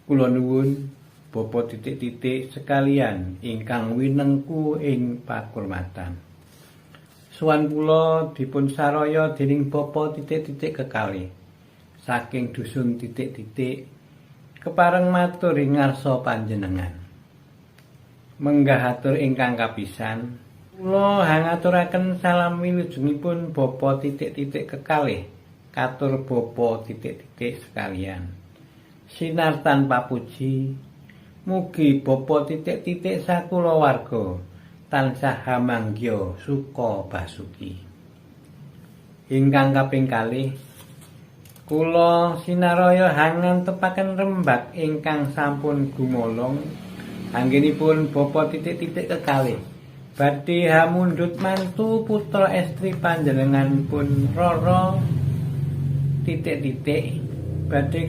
Kula nuwun, Bapak titik-titik sekalian ingkang winengku ing pakurmatan. Sowan kula dipun saraya dening Bapak titik-titik kekalih saking dusun titik-titik kepareng matur ing ngarsa panjenengan. Menggah atur ingkang kapisan, kula hangaturaken salam wilujengipun Bapak titik-titik kekalih katur Bapak titik-titik sekalian. Sinartan papuji, mugi Bapak titik-titik sakulawarga tansah hamanggya suka basuki. Ingkang kaping kalih, kula sinaraya hangantepaken rembag ingkang sampun gumolong anggenipun Bapak titik-titik kekalih badhe hamundhut mantu putra estri panjenenganipun Roro titik-titik badhe